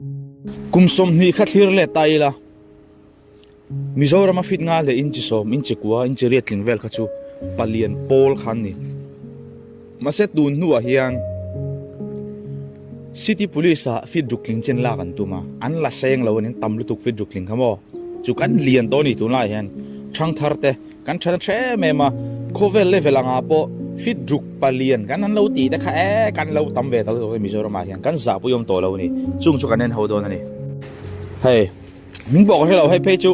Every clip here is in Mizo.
Kum 20 kha thlir let ta ila, Mizorama fit nga leh inchi 10, inchi 9, inchi 8 tling vel kha chu palian pawl kha an ni. Mahse tun hnuah hian City Police ah fit ruk tling chen lak an tum a, an la seng lo a ni, an tam lutuk fit ruk tling kha maw? Chu kan lian tawh a ni tunlaiah hian thangthar te Kan tha na em em a, khawvel level angah pawh fit ruk palian kan han lo tih te kha e kan lo tam ve ta lutuk a Mizoram ah hian kan zahpui awm tawh lo a ni, chung chu kan en ho dawn a ni. Hei hming pawh ka hre lo, hei phei chu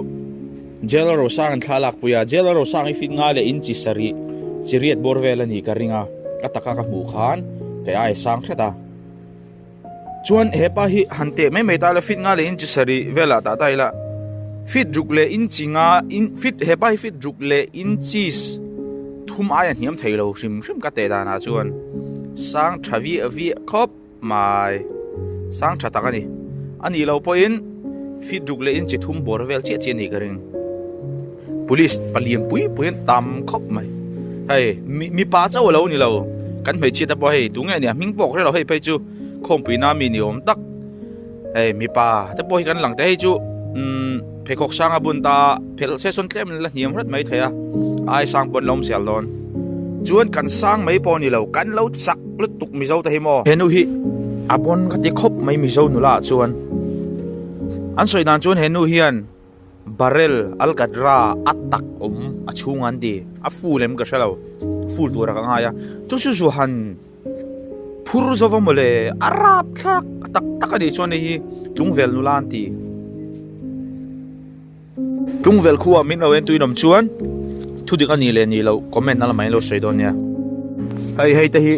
Jail Rosang an thla lak pui a, Jail Rosang hi fit nga leh inchi sarih chi riat bawr vel a nih ka ring a, a taka ka hmuh khan kei ai sang hret a. Chuan hepa hi han teh mai mai ta ila fit nga leh inchi sarih velah tah ta ila fit ruk leh inchi nga in fit hepa hi fit ruk leh inchis thum aia hniam thei lo hrim hrim ka teh danah chuan sang tha viah viah khawp mai sang tha tak a ni a nih loh pawhin fit ruk leh inchi thum bawr vel chiah chiah a nih ka ring. Police palian pui pui an tam khawp mai hei mi mipa chauh alo ni lo kan hmeichhia te pawh hei tunge nia hming pawh ka hre lo hei phei chu khawmpui na mi ni awm tak hei mipa te pawh hi kan lang te hei chu umm pheikhawk sang a bun ta phelh se sawn tlem la hniam hret mai thei a ai sang pawh an lo awm zel dawn chuan kan sang mai pawh a ni lo kan lo chak lutuk mizo te hi maw henu hi a pawn ka ti khawp mai mizo nula ah chuan an sawi dan chuan henu hian. Barrel alkatra a tak awm a chhung an ti a full em ka hre lo full tura ka ngai a chu chu chu han phur zova mawle a rap thlak a tak tak a nih chuan hei hi tlungvel nula an ti tlungvel khuaa min lo en tuin awm chuan thudik a nih leh nih loh comment na lamah in lo sawi dawn nia hei hei te hi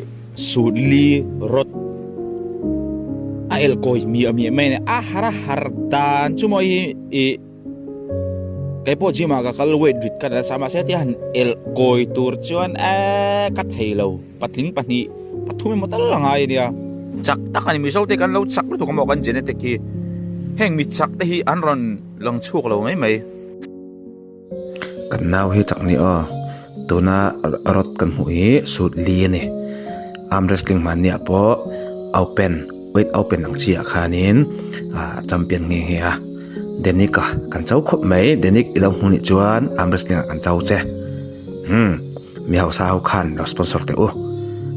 sutli rawt a el kawi miah miah mai a ni a har a har dan chu maw hi ih kei pawh gym ah ka kal weight rit ka nasa mahse hetia han el kawi tur chuan eee ka thei lo patling pahnih pathum emaw tal a ngai a nia chak tak a ni mizo te kan lo chak lutuk a maw kan genetic hi heng mi chak te hi an rawn lang chhuak lo mai mai. Kan nau hi chak ni aw tuna rod kan hmuh hi sut li a ni arm wrestling hmanni ah pawh open weight open ang chi ah khanin ah champion nghe nghe a Denic a kan cho khawp mai Denic i lo hmuh nih chuan arm wrestling ah kan cho che umm mi hausa ho khan lo sponsor teh u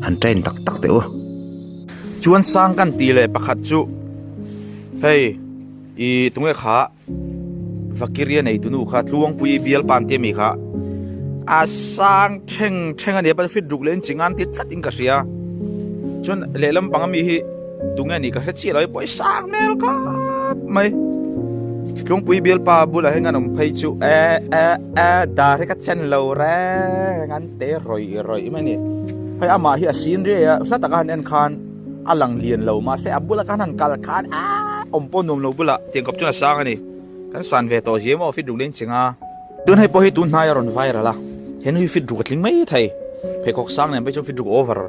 han train tak tak teh u. Chuan sang kan tih leh pakhat chu hei ih tunge kha. Vakiria nei tunu kha Tluangpui bial pan te mi kha a sang theng theng a nia pa fit ruk leh in chingan ti tlat in ka hria chuan lehlam pang ami hi tunge ni ka hre chiah lo hi pawh i sang hmel khawp mai Tluangpui bial pa bulah hian an awm phei chu e e e dar hi ka chen lo reng an te rawih rawih mai a ni hei amah hi a sin riai a hla taka han en khan a lang lian lo mahse a bula khan han kal khan aaa awm pawh nuam lo bulah tiang kawp chuan a sang a ni kan san ve tawh zia maw fit ruk leng cheng a tun hei pawh hi tun hnai a rawn viral a henu hi fit ruk a tling mai thei pheikhawk sang nen phei chuan fit ruk over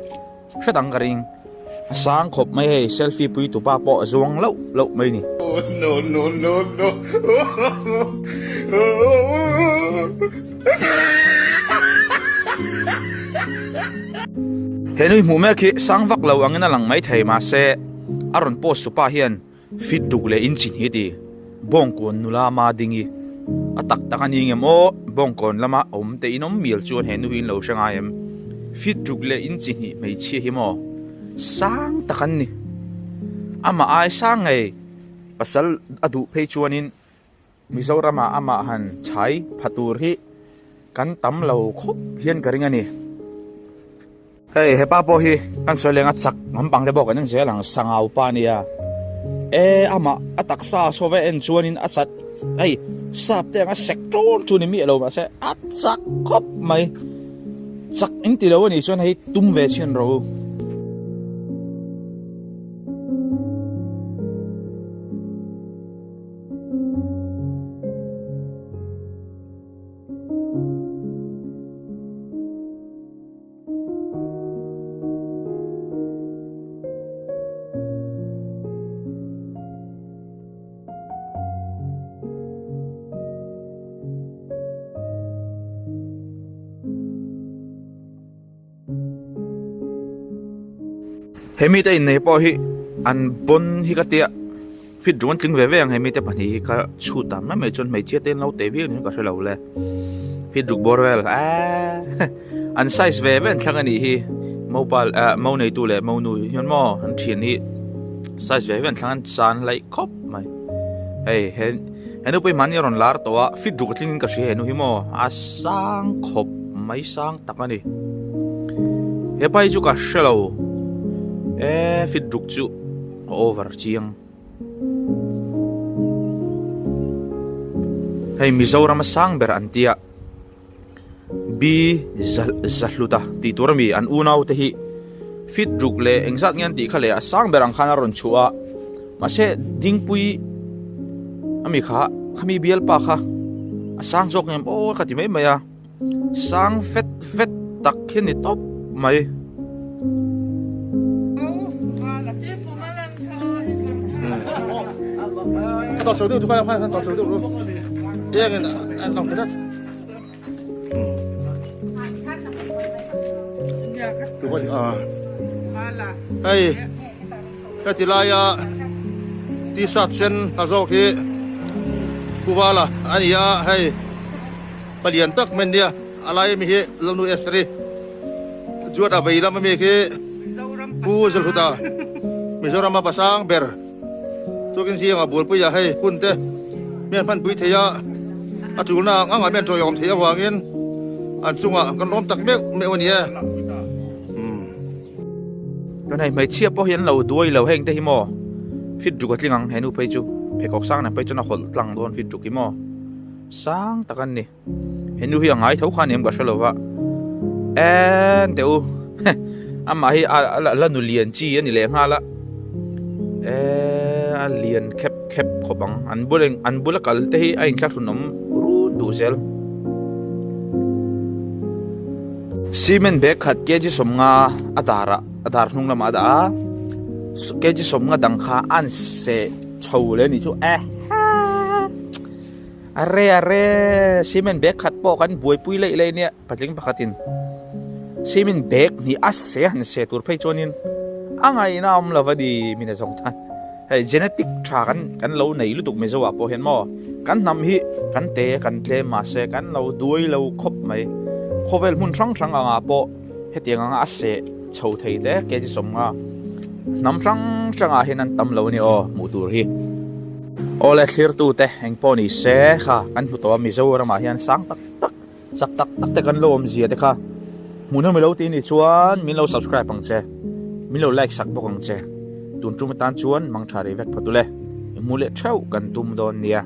hret ang ka ring a sang khawp mai hei selfie pui tu pa pawh a zuang loh loh mai ni. No no no no He nui hmuh mek hi sang vak lo angin a lang mai thei mahse a rawn post tu pa hian fit duk leh in chin hi ti Bawngkawn nula ma ding hi a tak tak a ni ngem aw Bawngkawn lama awm te in awm mial chuan he nu hi in lo hre ngai em fit duk leh in chi hnih hmeichhia hi maw sang tak an ni amah ai sang ngei pasal a duh phei chuanin. Mizoramah amah han chhai pha tur hi kan tam lo khawp hian ka ring a ni. Hei hepa pawh hi kan sawi leng a chak lampang te pawh kan en zel ang sangau pa ania e amah a taksa saw ve en chuanin a sat hei sap te ang a sek ṭawn chu ni miah lo mahse a chak khawp mai chak in ti lo a nih chuan hei tum ve chhin rawh u. He mite innei pawh hi an bawn hi ka tia. Fit ruk an tling ve ve ang hemi te pahnih hi kha chhut ah mai mai chuan hmeichhia te an lo teh viau niin ka hre lo le. Fit ruk bawr vel eehh an size ve ve an thlang a nih hi mopa ah mo neitu leh mo nu hian maw an thian hi size ve ve an thlang an chan laih khawp mai. Hei he he nu pawh hi mahni a rawn lar tawh a fit ruk a tling in ka hria he nu hi maw a sang khawp mai sang tak a ni. Hepa hi chu ka hre lo eehh fit ruk chu. A over chiang. Hei Mizoram a sang ber an tia B Zahluta tih tur ami an unau te hi fit ruk leh engzat nge an tih kha leh a sang ber ang khan a rawn chhuah a mahse Dingpui ami kha khami bialpa kha a sang zawk em aw ka ti mai mai a. Sang vet vet tak hi a ni tawp mai. Hei heti laia t-shirt sen ha zawk hi Puvala a ni a hei. Palian tak mai ania a lai ami hi Lalnu Estheri chuan a vei lam ami khi Pu Zalhuta Mizoram a pasang ber chuakin zinga bualpuia hei hun te mi an hmanpui thei a a tulna ang angah mi an tawiawm theih avangin an chungah kan lawm tak meuh meuh a ni e. Chuan hei hmeichhia pawh hi an lo duai lo heng te hi maw fit ruk a tling ang he nu phei chu pheikhawk sang nen phei chuan a hawlh tlang dawn fit ruk hi maw. Sang tak an ni. He nu hi a ngai tho kha aniang ka hre lo va. En teh u. Amah hi a la nu lian chi a ni leh nghal a. Eh a lian khep khep khawp ang. An bul an bula kal te hi a inthlahrun awm run duh zel. Cement bag khat kg 50 a darah a dar hnung lamah a dah a. Kg 50 dang kha an seh chho leh a nih chu. Eh Are are cement bag khat pawh kan buaipui leih leih nia patling pakhatin cement bag hnih a se han se tur phei chuanin a ngaihna a awm lo va ni min a zawng tan hei genetic tha kan kan lo nei lutuk Mizo ah pawh hian maw kan hnam hi kan te kan tlem mahse kan lo duai lo khawp mai khawvel hmun hrang hrang angah pawh hetiang anga a seh chho thei te kg 50 hnam hrang hrangah hian an tam lo a ni aw hmuh tur hi. Awle thlirtute eng pawh ni se kha kan hmu tawh a Mizoramah hian sang tak tak chak tak tak te kan lo awm zia te kha hmuhnawm ilo tih nih chuan min lo subscribe ang che min lo like sak bawk ang che tun tum atan chuan mangtha rei vek phawt ule i hmu leh theuh kan tum dawn nia.